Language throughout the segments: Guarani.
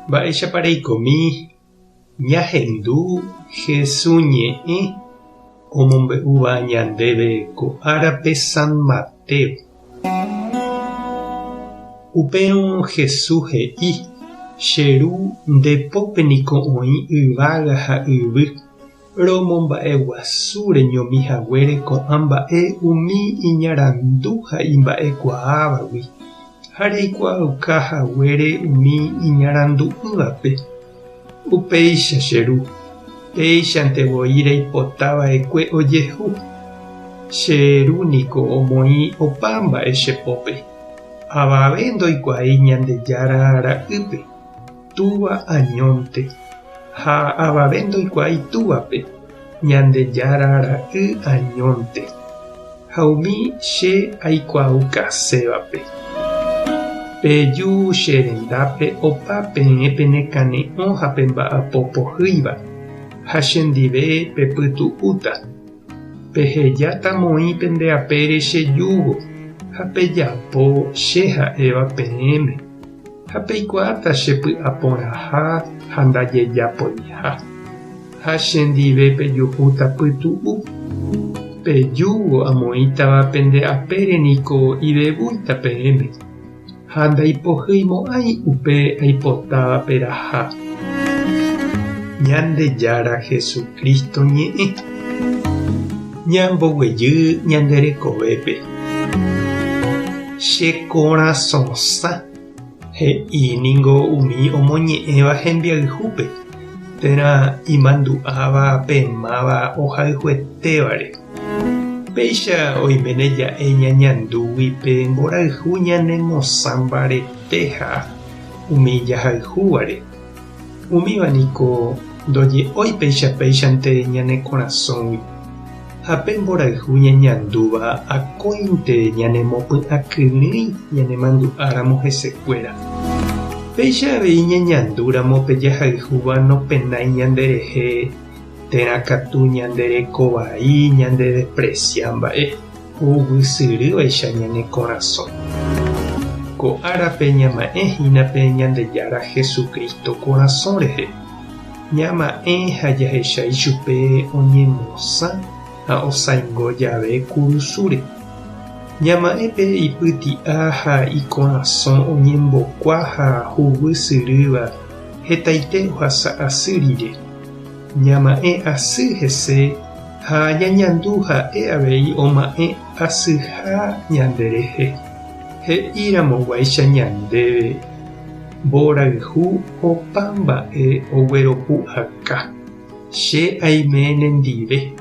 Mba'éichapa reikomi ñahendu Hesu ñe'ẽ omombe'úva ñandéve ko árape San Mateo? Upérõ Hesu he'i, Che Ru, nde pópe niko oĩ yvága ha yvy. Romomba'eguasu reñomi haguére ko'ã mba'e umi iñarandu ha imba'ekuaávagui, ha reikuaauka haguére umi iñarandu'ỹvape. Upéicha, che Ru, péichante voi reipota va'ekue ojehu. Che Ru niko omoĩ opa mba'e che pópe. Avave ndoikuaái Ñandejára Ra'ýpe. Túva añónte, ha avave ndoikuaái Túvape, Ñandejára Ra'y añónte, ha umi che aikuaaukasévape. Peju che rendápe opa peẽ penekane'õ ha pemba'apo pohýiva, ha chendive pepytu'úta. Pehejáta moĩ pende apére che júgo, ha pejapo che ha'éva peẽme. Ha peikuaáta che py'a porãha ha ndajejapoiha, ha che ndive pejuhúta pytu'u. Pe júgo amoĩtava pende apére niko ivevúita peẽme, ha ndaipohyimo'ãi upe aipotáva peraha. Ñandejára Jesucristo ñe'ẽ. Ñamboguejy ñande rekovépe. Che korasõsã, he'i ningo umi omoñe'ẽva hembiayhúpe, térã imandu'áva pe máva ohayhuetévare. Péicha oiméne ja'e ñañandúgui pe mborayhu ñanemosã mbaretéha umi jahayhúvare. Umíva niko ndoje'ói péicha péichante ñane korasõgui, ha pe mborayhu ñañandúva akóinte ñanemopy'akyrỹi ñanemandu'áramo hesekuéra. Péicha avei ñañandúramo pe jahayhúva nopenái ñanderehe térã katu ñande reko vai ñandedespresia mba'e. Huguysyrývaicha ñane korasõ. Ko árape ñama'ẽ hína pe Ñandejára Jesucristo korasõ rehe. Ñama'ẽ ha jahecha ichupe oñemosã ha osãingo jave kurusúre. Ñama'ẽ pe ipyti'a ha ikorasõ oñembokua ha huguysyrýva hetaite ohasa asy rire. Ñama'ẽ asy hese ha ñañandu ha'e avei oma'ẽ asyha ñanderehe, he'iramoguáicha ñandéve mborayhu opa mba'e ogueropu'aka, Che aime nendive,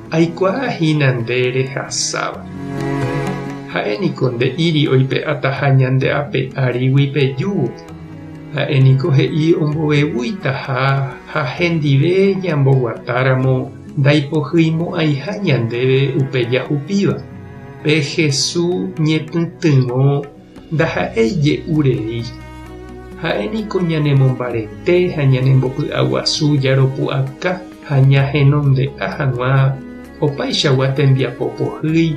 aikuaa hína nde rehasáva. Ha'e niko nde'íri oipe'ataha ñande ape árigui pe júgo. Ha'e niko he'i ombovevuitaha ha hendive ñamboguatáramo ndaipohyimo'ãiha ñandéve upe jahupíva. Pe Hesu ñepytyvõ ndaha'éi je'u rei. Ha'e niko ñanemombarete ha ñanembopy'aguasu jaropu'aka ha ñahenonde'a hag̃ua opaichagua tembiapo pohýi,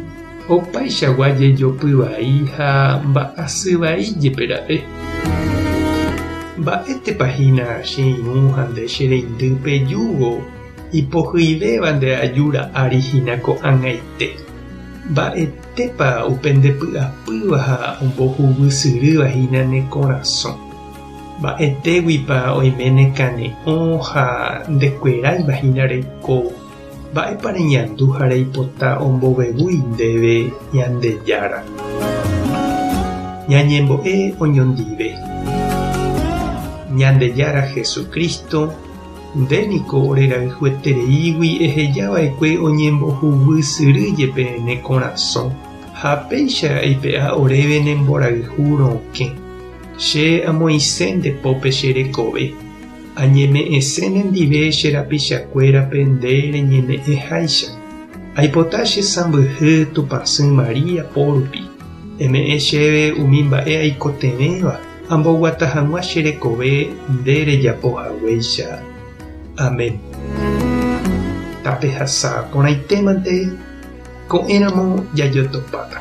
opaichagua jejopy vai ha mba'asy vai jepe ra'e. Mba'étepa hína che irũ ha nde che reindy pe júgo ipohyivéva nde ajúra ári hína ko'ag̃aite? Mba'etépa upe nde py'apýva ha ombohuguysyrýva hína ne korasõ? Mba'etéguipa oime ne kane'õ ha ndekueráiva hína reikóvo? Mba'épa reñandu ha reipota ombovevúi ndéve Ñandejára? Ñañembo'e oñondive. Ñandejára Jesucristo, nde niko orerayhuetereígui eheja va'ekue oñembohuguy syry jepe ne korasõ, ha péicha eipe'a oréve ne mborayhu rokẽ. Che amoĩse nde pópe che rekove. Añeme'ẽse nendive che rapichakuérape nde reñeme'ẽháicha. Aipota che sãmbyhy Tupãsy María po rupi. Eme'ẽ chéve umi mba'e aikotevẽva amboguata hag̃ua che rekove nde rejapo haguéicha. Amén. Tapehasa porãitémante, ko'ẽramo jajotopáta.